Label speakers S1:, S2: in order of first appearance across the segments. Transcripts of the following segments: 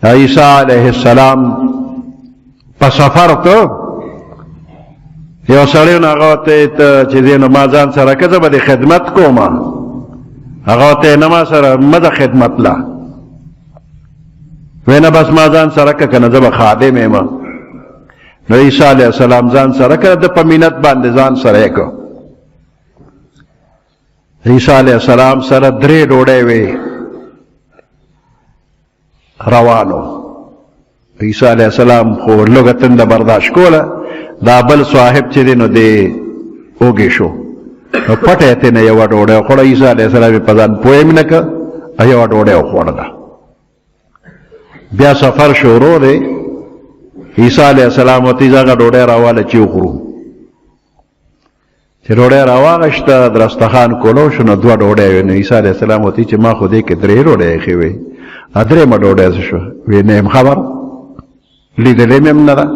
S1: عیسی علیه السلام په سفر ته یو سړی نو هغه ته چې دی نو ما ځان سره که زه به د خدمت کوم، هغه ته نه ما سره مه د خدمت لا وینا، بس ما ځان سره که کنه زه به خادم یم. نو عیسی علیه السلام ځان سره کړه، د په مینت باندې ځان سره یې کړ. عیسی علیه السلام سره درې ډوډۍ وې، روانو. عیسی علیه السلام خو لږه تنده برداشت کوله، دا بل صاحب چې دی نو دی اوږې شو، نو پټه یې ترېنه یوه ډوډۍ وخوړه. عیسی علیه السلام یې په ځان پوه هم نه کړ، یوه ډوډۍ وخوړله. بیا سفر شروع دی، عیسی علیه السلام ورته وایي هغه ډوډۍ راواله چې وخورو. چې ډوډۍ راواغشته، درستخان کولو شو، نو دوه ډوډۍ وې. نو عیسی علیه السلام ورته چې ما خو دې کې درې ډوډۍ ایښې وې، درېیمه ډوډۍ څه شوه؟ وی نه یم خبر، لیدلې مې هم نه ده.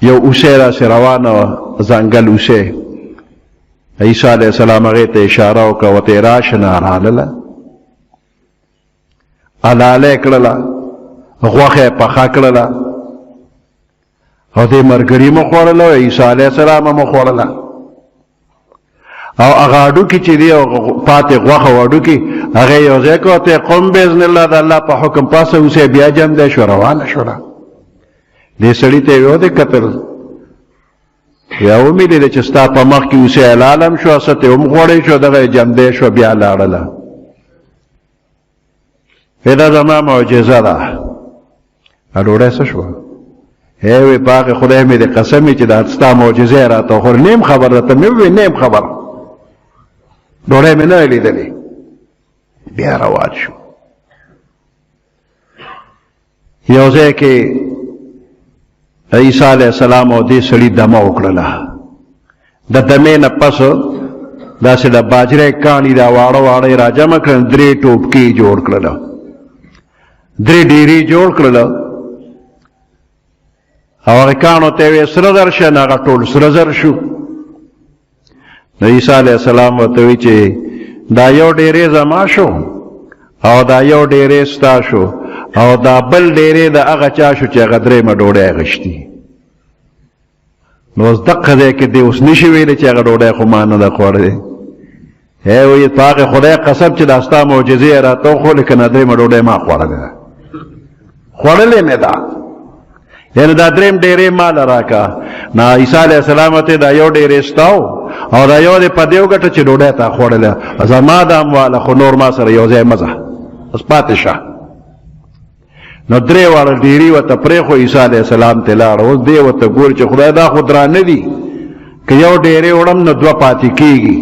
S1: یو اوسه راسې روانه وه، ځنګل اوسه. عیسی علیه السلام هغې ته اشاره وکړه، ورته یې راشه. نه رالله، حلاله یې کړله، غوښه یې پخه کړله او دې مرګري مو خوړله او عیسی علیه السلام مو خوړله. او هغه هډوکي چې دی او پاتې غوښه او هډوکي هغه یو ځای کړو، ته قوم باذن الله د الله په حکم پاسه اوسه، بیا جم دی شو، روانه شوله. دې سړي ته یې ودې کتل، یا ومې لیده چې ستا په مخ کې اوسه حلال هم شو، څه ته هم خوړی شو، دغه یې جمدی شو، بیا لاړله. دا زما معجزه ده. ډوډۍ څه شوه؟ ای وی په هغې خدای مې د قسم چې دا ستا معجزه یې راته وښوده، نیم خبر راته مې ووې، نیم خبر، ډوډۍ مې نه لیدلې. بیا روان شو. یو ځای کې عیسی علیه السلام او دې سړي دمه وکړله. د دمې نه پس داسې د باجرې کاڼي دا واړه واړه یې راجمع کړل، درې ټوپکې جوړ کړل، درې ډیرې جوړ کړل او هغه کاڼو ته یې سره زر شه، نو هغه ټول سره زر شو. نو عیسی علیه السلام ورته وایي چې دا یو ډیرې زما شو او دا یو ډیرې ستا شو او دا بل ډیرې د هغه چا شو چې هغه درېیمه ډوډۍ اخیستي. نو اوس دقه ځای کې دی اوس نشي ویلی چې هغه ډوډۍ خو ما نه ده خوړلې. ای وایي په هغې خدای قسم چې دا ستا معجزې یې راته وښولې، که نه درېیمه ډوډۍ ما خوړلې ده، خوړلې مې ده، یعنی دا دریم ډیرې مال راکا. نه عیسی علیه السلام ته دا یو ډیرې ستاو او دا یو دې په دیو ګټه چې ډوډۍ تا خوړله زما د امواله، خو نور ما سره یو ځای مزه اوس پاتې شه. نو درې واړه ډیری ورته پرېښو، عیسی علیه السلام ته لاړ. اوس دی ورته ګوري چې خدای دا خو درانه دي، که یو ډیری وړم نو دوه پاتې کېږي،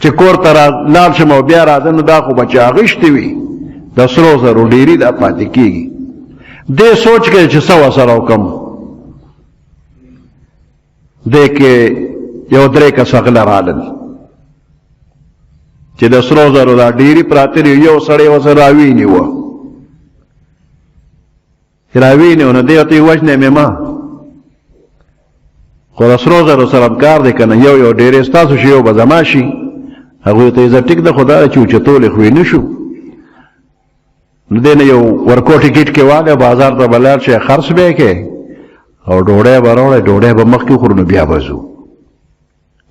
S1: چې کور ته لاړ شم او بیا راځم نو دا خو به چا اخیستې وي، د سرو زرو ډیری دا پاتې کېږي. دې سوچ کې چې څه ورسره وکړم. دې کې یو درې کسه غله رالل چې د سرو زرو دا ډیری پراته دي، یو سړی ورسره راویني وه، چې راویني نو دی ورته وژنې مې ما، خو د سرو زرو سره هم کار دی که نه، یو یو ډېری ستاسو شي یو به زما شي. هغوی ته یې زه ټیک ده، خو دا چې اوچتولی خو یې نه شو. نو دی نه یو ورکوټي ګیټ کې والی، بازار ته به لاړ شي، خرڅ به یې کړې او ډوډۍ به راوړی، ډوډۍ به مخکې وخورو، نو بیا به ځو،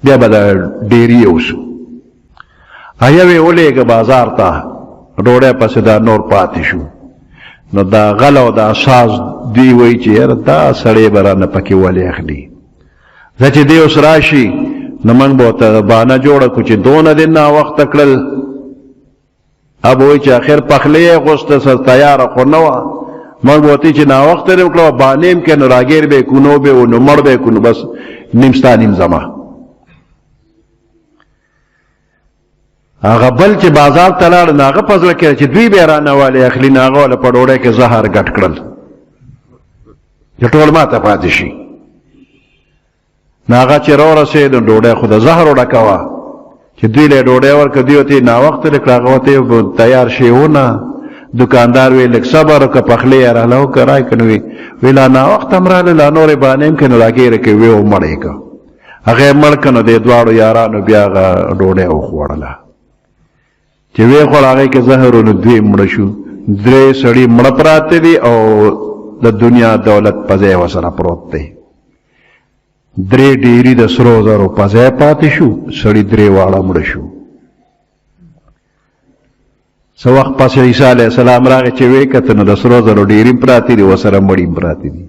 S1: بیا به د ډېري یوسو. یو یې ولېږه بازار ته ډوډۍ پسې، دا نور پاتې شو. نو دا غل او دا ساز دوی وایي چې یاره دا سړی به رانه پکې ولې اخلي، زه چې دی اوس راشي نو موږ به ورته بانه جوړه کړو چې دونه دې ناوخته کړل، اب وایي چې اخر پخلی یې غوسته سره تیاره خو نه وه، موږ به ورته چې ناوخته دې وکړه، بانې هم کې نو راګیر به یې کړو، نو به نو مړ به یې کړو، نو بس نیم ستا نیم زما. هغه بل چې بازار ته لاړ نو هغه په زړه کې چې دوی به رانه والې اخلي، نو هغه له په ډوډۍ کې زهر ګډ کړل چې ټول ماته پاتې شي. نو هغه چې راورسېد نو ډوډۍ خو د زهرو ډکه وه، چې دوی له ډوډۍ ورکړه، دوی ورته ناوخته کړه، هغه ورته تیار شی ونه. دکاندار وی لږ صبر وکړه، پخلی یې راله وکړه، رای که نو وی لا ناوخته هم راله، لا نورې بانې هم که نو راګېره که وی او مړ یې کړه. هغه یې مړ کړه، نو دې دواړو یارانو بیا هغه ډوډۍ وخوړله. چې وی خوړ هغه کې زهر نو دوی مړ شو. درې سړي مړ پراته دي او د دنیا دولت په ځای وسره پروت دی. درې ډیری د سرو زرو په ځای پاتې شو، سړي درې واړه مړ شو. څه وخت پس عیسی علیه السلام راغی، چې ویې کتل نو د سرو زرو ډیري پراته دي، ورسره مړي پراته دي.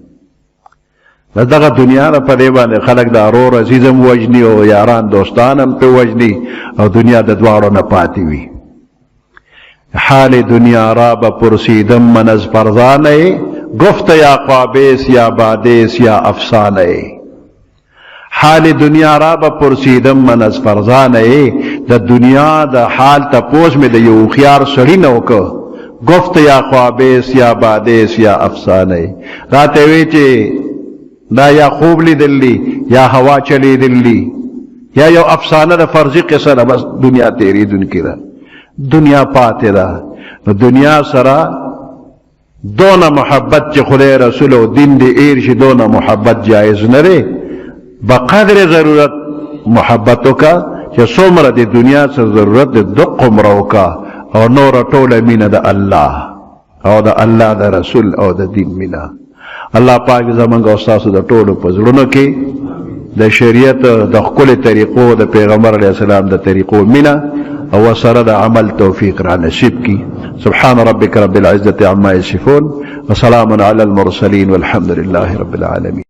S1: بس دغه دنیا ده، په دې باندې خلک د ارور عزیز هم وژني او یاران دوستان هم پرې وژني او دنیا د دواړو نه پاتې وي. حال دنیا را بپرسیدم من از فرزانه، گفت یا خوابیس یا بادیس یا افسانه. حال دنیا را بپرسیدم من از فرزانه، د دنیا د حال تپوس مې د یو هوښیار سړي نه وکړ، گفت یا خوابیس یا بادیس یا افسانه. راته وی چې دا یا خوب لیدلی یا هوا چلیدلی یا یو افسانه د فرضي قصه ده، بس دنیا تیریدونکې ده، دنیا پاتې ده. نو دنیا سره دونه محبت چې خدای رسول او دین دې ایر شي، دونه محبت جایز نه دی. بقدر ضرورت محبت وکا، چې څومره د دنیا سره ضرورت دی دقومره وکا، او نور ټوله مینه د الله او د الله د رسول او د دین مینه. الله پاک زمونږ او ستاسو د ټولو په زړونو کې د شریعت د ښکلې طریقو، د پیغمبر علیه السلام د طریقو مینه او سره د عمل توفیق را نصیب کی. سبحان ربک رب العزة عما يصفون وسلام على المرسلين والحمد لله رب العالمين.